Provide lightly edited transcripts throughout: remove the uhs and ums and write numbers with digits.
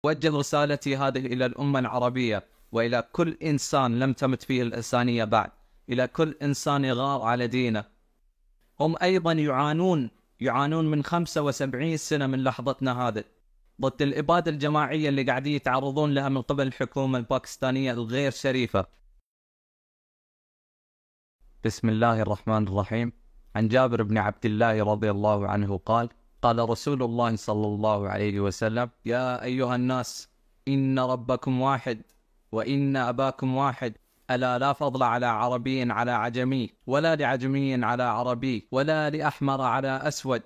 وجه رسالتي هذه إلى الأمة العربية وإلى كل إنسان لم تمت فيه الإنسانية بعد، إلى كل إنسان يغار على دينه. هم أيضا يعانون من 75 سنة من لحظتنا هذه ضد الإبادة الجماعية اللي قاعدين يتعرضون لها من قبل الحكومة الباكستانية الغير شريفة. بسم الله الرحمن الرحيم. عن جابر بن عبد الله رضي الله عنه قال: قال رسول الله صلى الله عليه وسلم: يا أيها الناس، إن ربكم واحد وإن أباكم واحد، ألا لا فضل على عربي على عجمي، ولا لعجمي على عربي، ولا لأحمر على أسود،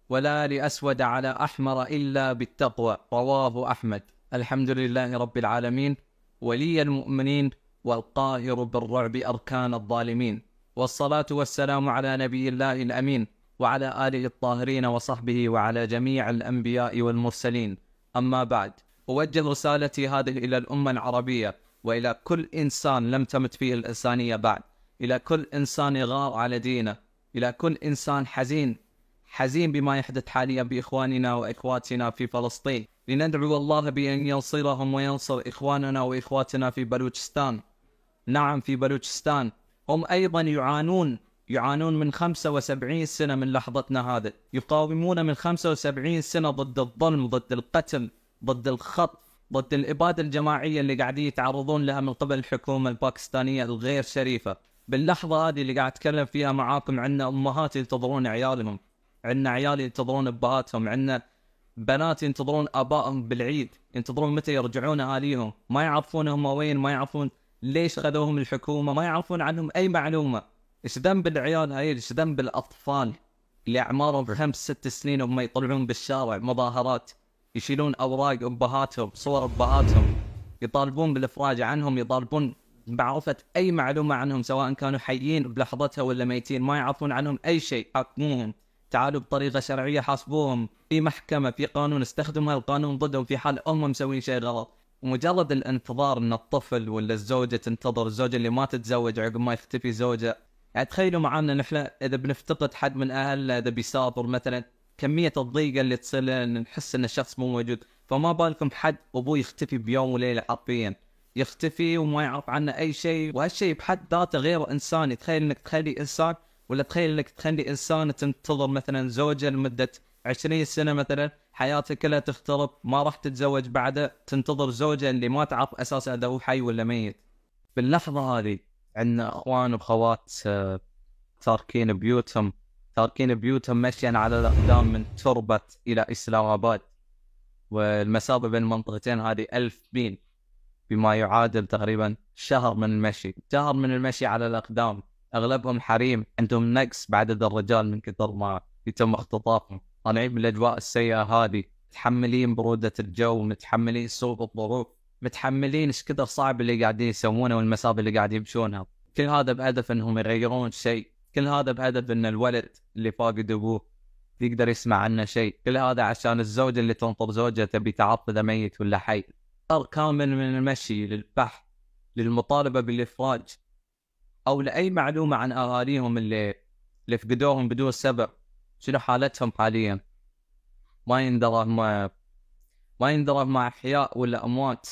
ولا لأسود على أحمر إلا بالتقوى. رواه أحمد. الحمد لله رب العالمين، ولي المؤمنين، والقاهر بالرعب أركان الظالمين، والصلاة والسلام على نبي الله الأمين وعلى آله الطاهرين وصحبه وعلى جميع الأنبياء والمرسلين. أما بعد، أوجه رسالتي هذه إلى الأمة العربية وإلى كل إنسان لم تمت فيه الإنسانية بعد، إلى كل إنسان يغار على دينه، إلى كل إنسان حزين بما يحدث حاليا بإخواننا وإخواتنا في فلسطين. لندعو الله بأن ينصرهم وينصر إخواننا وإخواتنا في بلوچستان. نعم، في بلوچستان هم أيضا يعانون من 75 سنة من لحظتنا هذه، يقاومون من 75 سنة ضد الظلم، ضد القتل، ضد الخطف، ضد الإبادة الجماعية اللي قاعدين يتعرضون لها من قبل الحكومة الباكستانية الغير شريفة. باللحظة هذه اللي قاعد أتكلم فيها معاكم، عندنا أمهات ينتظرون عيالهم، عندنا عيال ينتظرون أبهاتهم، عندنا بنات ينتظرون آبائهم بالعيد، ينتظرون متى يرجعون أهاليهم، ما يعرفون هم وين، ما يعرفون ليش خذوهم الحكومة، ما يعرفون عنهم أي معلومة. إيش ذنب العيال هاي؟ إيش ذنب الأطفال اللي أعمارهم 5-6 سنين وهم يطلعون بالشارع مظاهرات، يشيلون أوراق أبهاتهم، صور أبهاتهم، يطالبون بالإفراج عنهم، يطالبون بمعرفة أي معلومة عنهم، سواء كانوا حيين بلحظتها ولا ميتين، ما يعرفون عنهم أي شيء. حاكموهم، تعالوا بطريقة شرعية حاسبوهم، في محكمة، في قانون، استخدموا هالقانون ضدهم في حال هم مسوين شيء غلط. ومجرد الانتظار ان الطفل ولا الزوجة تنتظر، الزوجة اللي ما تتزوج عقب ما يختفي زوجها. يعني تخيلوا معانا نحن اذا بنفتقد حد من اهلنا، اذا بيسافر مثلا، كمية الضيقة اللي تصير لنا نحس ان الشخص مو موجود، فما بالكم حد ابوه يختفي بيوم وليلة، حرفيا يختفي وما يعرف عنه اي شيء، وهالشيء بحد ذاته غير انساني. تخيل انك تخلي انسان، ولا تخيل انك تخلي انسان تنتظر مثلا زوجة لمدة 20 سنة مثلا، حياتها كلها تخترب، ما راح تتزوج بعده، تنتظر زوجة اللي ما تعرف اساسا اذا هو حي ولا ميت. باللحظة هذه عندنا اخوان واخوات تاركين بيوتهم مشيا على الاقدام من تربة الى اسلام اباد، والمسافة بين المنطقتين هذه 1000 ميل، بما يعادل تقريبا شهر من المشي، شهر من المشي على الاقدام. اغلبهم حريم عندهم نقص بعدد الرجال من كثر ما يتم اختطافهم، طالعين من الاجواء السيئة هذه، متحملين برودة الجو، متحملين سوء الظروف، متحملين ايش كثر صعب اللي قاعدين يسوونه والمسافة اللي قاعدين يمشونها. كل هذا بهدف انهم يغيرون شيء، كل هذا بهدف ان الولد اللي فاقد ابوه يقدر يسمع عنه شيء، كل هذا عشان الزوجة اللي تنطر زوجها تبي تعرف اذا ميت ولا حي. صار كامل من المشي للبحث، للمطالبة بالافراج، او لاي معلومة عن اهاليهم اللي فقدوهم بدون سبب، شنو حالتهم حاليا، ما يندرى هم احياء ولا اموات،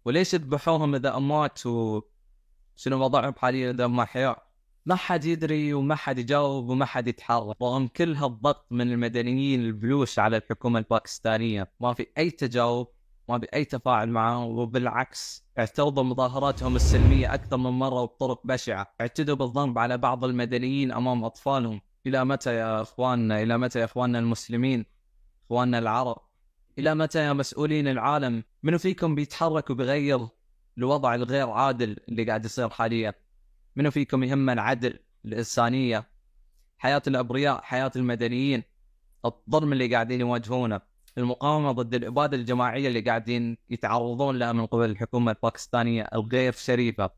وليش ذبحوهم اذا اموات، وشنو وضعهم حاليا اذا هم احياء. ما حد يدري وما حد يجاوب وما حد يتحرك، رغم كل هالضغط من المدنيين البلوش على الحكومة الباكستانيه، ما في اي تجاوب، ما في اي تفاعل معهم، وبالعكس اعترضوا مظاهراتهم السلمية اكثر من مرة وبطرق بشعة، اعتدوا بالضرب على بعض المدنيين امام اطفالهم. الى متى يا اخواننا؟ الى متى يا اخواننا المسلمين؟ اخواننا العرب؟ الى متى يا مسؤولين العالم؟ منو فيكم بيتحرك وبيغير الوضع الغير عادل اللي قاعد يصير حاليا؟ منو فيكم يهمه العدل، الانسانية، حياة الابرياء، حياة المدنيين، الظلم اللي قاعدين يواجهونه، المقاومة ضد الابادة الجماعية اللي قاعدين يتعرضون لها من قبل الحكومة الباكستانيه الغير شريفه؟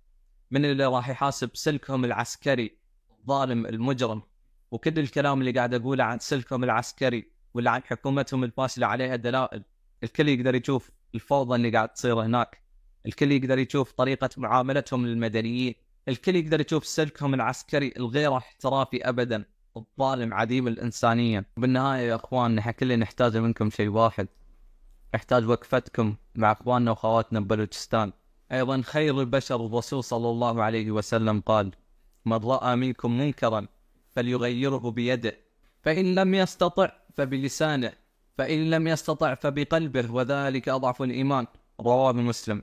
من اللي راح يحاسب سلكهم العسكري الظالم المجرم؟ وكل الكلام اللي قاعد اقوله عن سلكهم العسكري ولا عن حكومتهم الفاشلة عليها دلائل. الكل يقدر يشوف الفوضى اللي قاعد تصير هناك، الكل يقدر يشوف طريقه معاملتهم للمدنيين، الكل يقدر يشوف سلكهم العسكري الغير احترافي ابدا، الظالم عديم الانسانية. بالنهاية يا اخوان، نحن كلنا نحتاج منكم شيء واحد، نحتاج وقفتكم مع إخواننا وأخواتنا ببلوچستان. أيضا خير البشر الرسول صلى الله عليه وسلم قال: من رأى منكم منكرا فليغيره بيده، فإن لم يستطع فبلسانه، فإن لم يستطع فبقلبه، وذلك أضعف الإيمان. رواه مسلم.